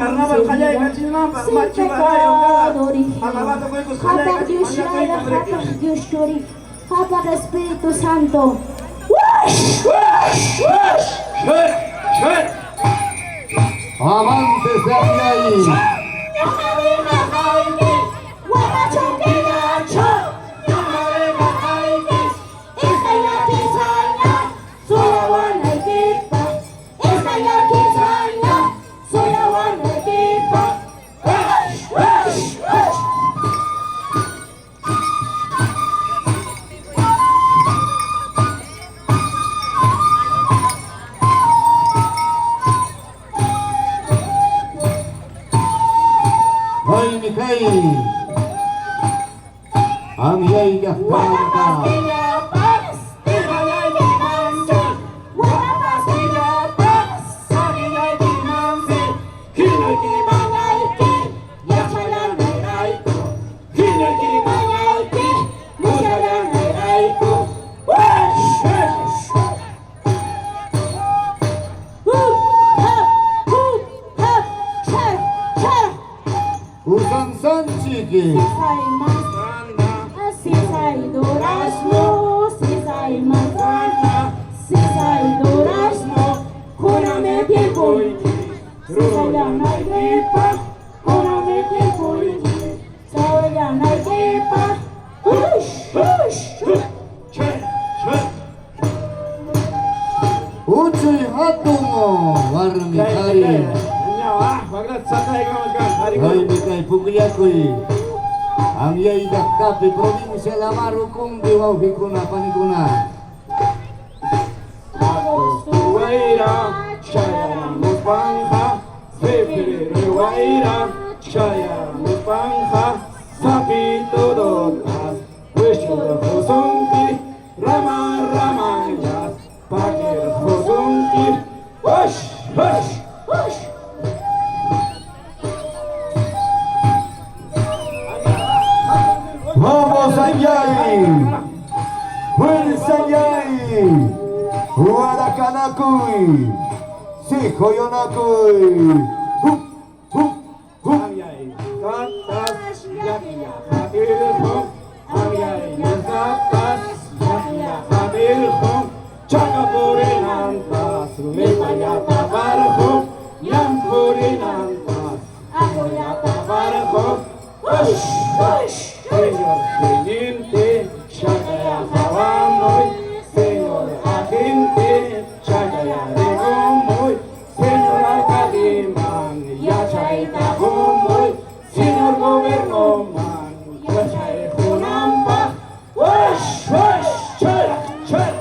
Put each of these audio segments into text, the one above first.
Carnaval qallaykachinanpaq Sin machu barrayo pecado kada alabado original. kuykus Qhapaq qallaykachin Dios Yaya, mañakuykum riki. Qhapaq Dios Churi, Qhapaq Espíritu Santo. ¡Wash! Wash! Wash! Shur! Shur! Amantes de Anyay. Ay, Mikay. Anyay llaqtamanta. Usan Sanchiki. Sisay durazno, sisay manzana, sisay durazno, júrame tiempo, sisay yanaykipa, júrame tiempo, sisay yanaykipa, ush, ush, ush. Uchuy hatun warmi qhari. Ay, Mikay, pukllakuy. Anyay llaqtapi provincia La Mar ukumbi wawqikuna panikuna. Wayra, chayamuspanqa, febrero wayra, chayamuspanqa, sapito dotas, wishurqusunki, rama ramanyas, pakirqusunki, wash, wash, wash. ¡Vamos, Anyay! ¡Fuerza, Anyay! ¡Huaracanacuy! ¡Sijoyonacuy! ¡Hup, hup, hup! Anyay, tatas, llakiya, hatirqun, anyay, tatas, llakiya, hatirqun, chakapurinantas, limaya taparqun, ñanpurinantas, apuya taparqun, wash, wash, señor teniente, chakaya hawamuy, señor agente, chakaya rigumuy, señor alcalde man, yachayta gumuy, señor gobierno man, yachay junampa, wash, wash, chay, chay,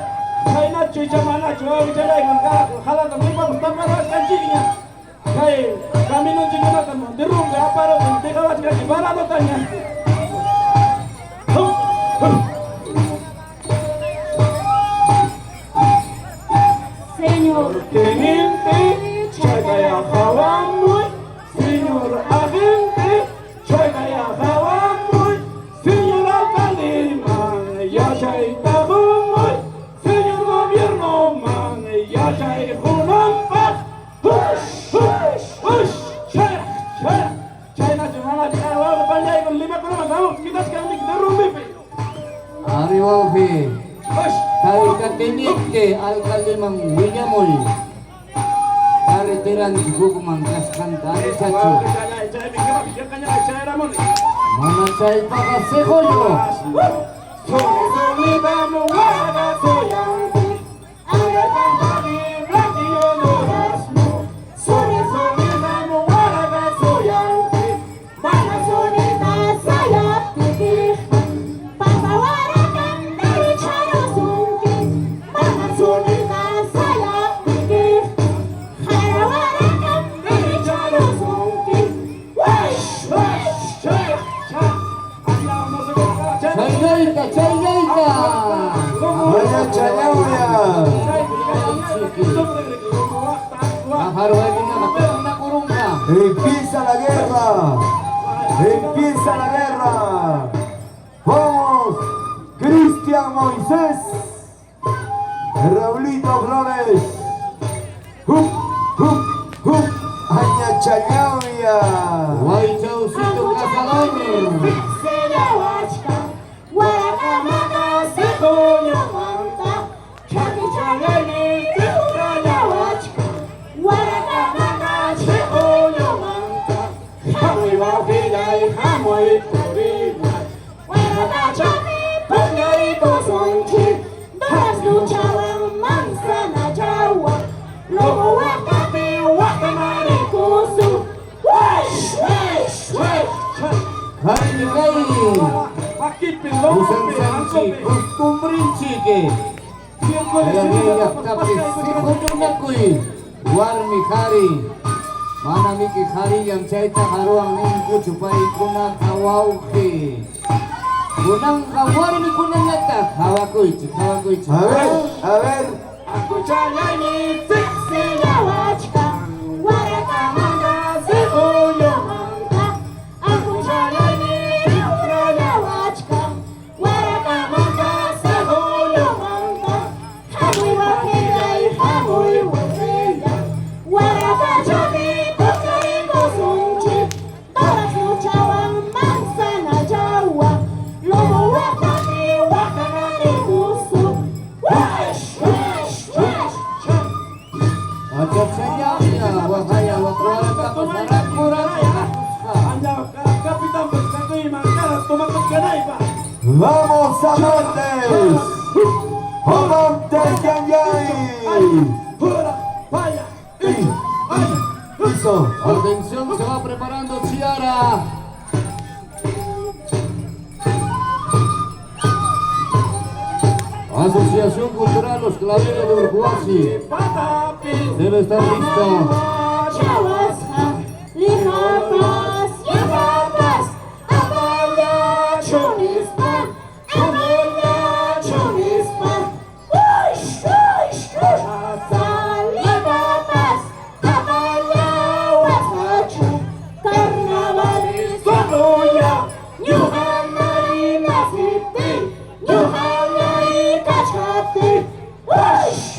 chaynachu icha manachu, wawqichallayman jalata mipapas taparwachkanchikña, kay caminonchikkunata derrumbe aparotan dejawachkanchik paradotaña. Señor Teniente, chakaya hawamuy, señor agente, chakaya hawamuy, señor alcalde man, yachayta gumuy, señor gobierno man, yachay junanpaq, hush, hush, hush, chay, chay, chaynachu manachu, wawqi pallaykun Limakunaman hamuq kidachkanmiki derrumbipi. Ari wawqi. Hush. Tayta teniente alcaldeman willamuy. Carreteranchik hukman kasqanta arichachu. Chayramuni. Mana chaypaqa siqullu. Suni sunitamu wara suyanki, Ayapampari blanquillo durazno. Suni sunitamu wara suyanki, Mana sunita sayaptikiqa, papa warakam derecharusunki. Mana sunita sayaptikiqa, jara warakam derecharusunki. Wash, wash, chay, chay. Chayayta, chayayta. Vaya chayauya. Ajarwaykunaqa kurunqa. Empieza la guerra. Empieza la guerra. Vamos, Cristian Moisés. Raulito Flores. Hup, hup, hup. Aña. Waychallawya. Waychawsito cazador. Kay kay. Usan sanchi costumbrinchiki. Llaqtapi sihuñunakuy warmi qhari mana miki qharillam chayta haruwan ninkuchu paykunaqa wawqi kunanqa warmikunañataq hawakuychik hawakuychik. A ver, a ver. Achachayawña waqaya waqwaratapas raku raku ¡Vamos a Montes! ¡A Montes Yanyay! Listo. Atención, se va preparando Chiara. Asociación Cultural Los Claveles de Urcuasi. Debe estar listo.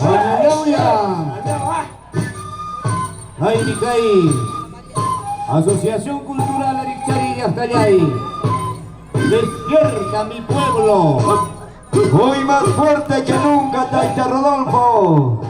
¡Aleluya! ¡Ay, Nikai! Asociación Cultural Arichari Yastayay. Despierta mi pueblo. Hoy más fuerte que nunca, Taita Rodolfo.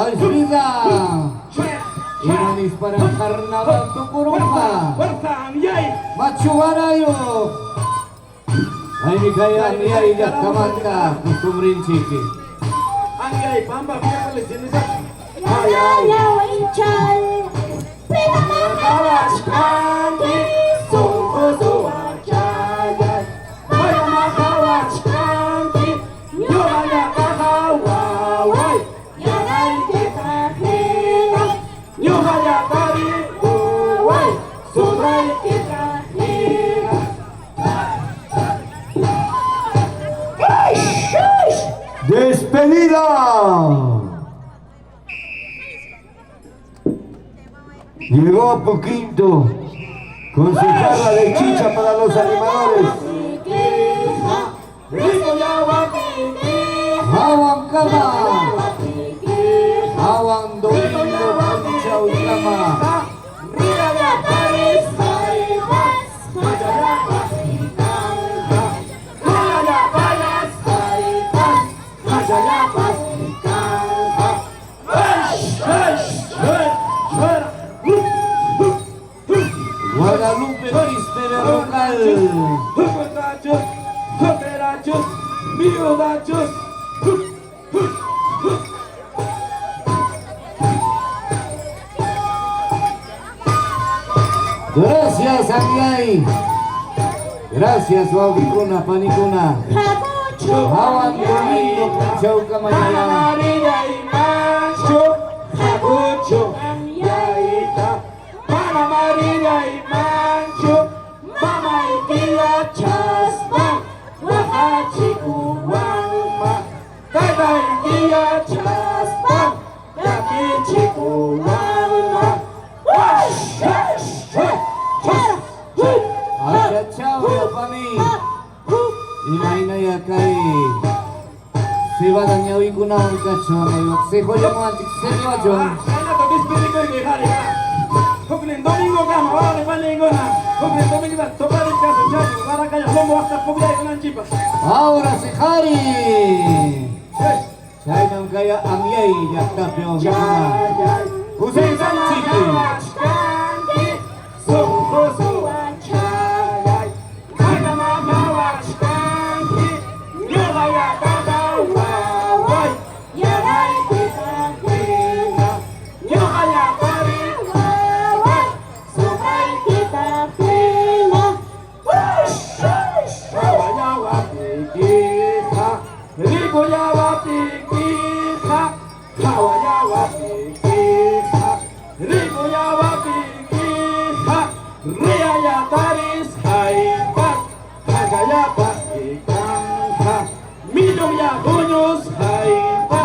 ¡Alfrida! Iranis para el carnaval Tucurumba. Machuarayo. Ay, mi kaya, mi ay, yacamanta, costumbrinchique. ¡Despedida! Llegó a Poquinto con su jarra de chicha para los animadores. Hawan kama, hawan domingo punchawkama. Guadalupe Quispe Berrocal. Gracias, Angiay. Gracias, Wawikuna, Panikuna. Hawan domingo punchawkama. Mana marillaymanchu mamayki yachaspa waqachikuwanma taytayki yachaspa llakichikuwanma. Achachaw yapani. Imaynaya kay cebada ñawikunawan kachwan cejollawanchik cebachwan. Chaynata despedikuyki qhari. Huknin domingo kama wawqi paniykuna. Huknin domingo tuparichkasun chayu Warakaya Lombo waqta pukllaykunanchikpaq. Ahora sí, qhari. Chaynam kaya anyay llaqtapi wawqikuna. José Sánchez. Wachkanki sunqu suwachalay. Mayta wachkanki ñuqa yapata waway. Yanaykita hina ñuqa yapari Waway, suqaykita hina. Hawayawapiykiqa, rikuyawapiykiqa, hawayawapiykiqa, rikuyawapiykiqa, riyayataris haypas, hakayapaspikanqa, millonyaquñus haypas.